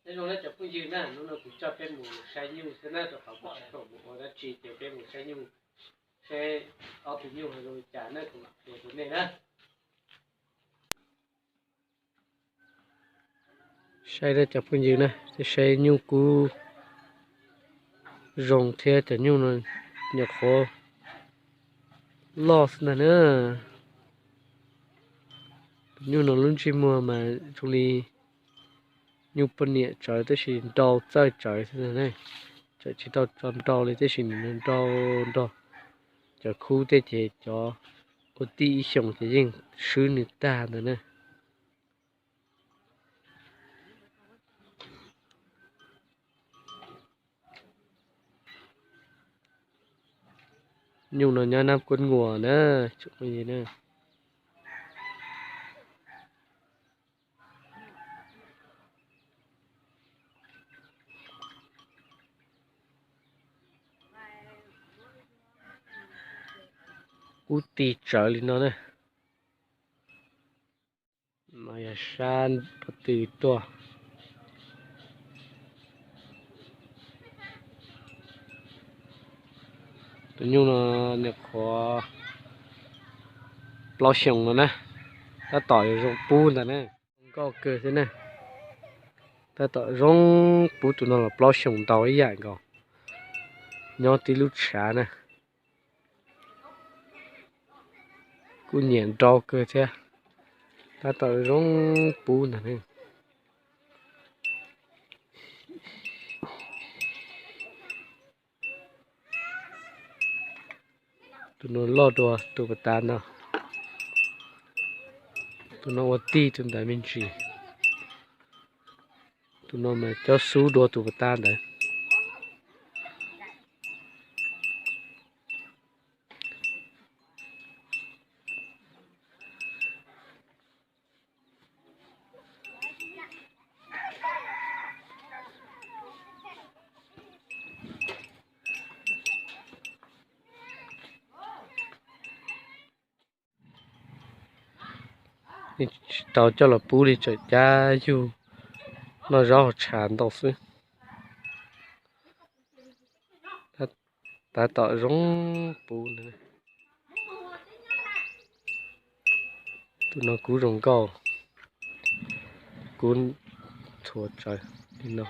Nyob zoo na cov phooj ywg na, hnub no kuv coj peb mus saib nyuj xwb na, rau qhov kuv tsis tau mus ua dab tsi ces peb mus saib nyuj, saib ob tug nyuj zoo li cas na, kuv mam qhia rau nej na. Saib na cov phooj ywg na, saib nyuj kub zoo thiab cov nyuj no nyuam qhuav loj xwb ntag na. Tus nyuj no lub ntsej muag mas zoo li nyuj poj niam tsawv tab sis nrau txawj tsawv xwb ntag na. Tseem tsis tau tso nrau li tab sis nws nrau nrog cov khub tej ces cov ua tij ib xyoos ces yeej swb nws tag ntawd na. Nyuj no nyob Nab Kuab Nguas na. Kub ti tsawv li no na. Mas yog sab pob tw tuaj. Tus nyuj no nyuam qhuav plaub xyoos no na, tab tom zoo pub ntag na. Zoo nkauj kawg thiab na, tab tom zoo pub. Tus no los plaub xyoos ntau ib yam nkaus, nyob tib lub tshav na. Kuj nyiam nrau kawg thiab, tab tom zoo pub ntag na. Tus no loj dua tus pas tas no. Tus no ua tij tus ntawd me ntsis. Tus no mas cob xub dua tus pas tas ntawd. Tsis tau coj los pub li, tseem cab yug noj zaub haus tshav ntau xwb. Tab tom zoo pub ntag. Tus no kub zoo nkauj, kub ntxhua tsawv li no.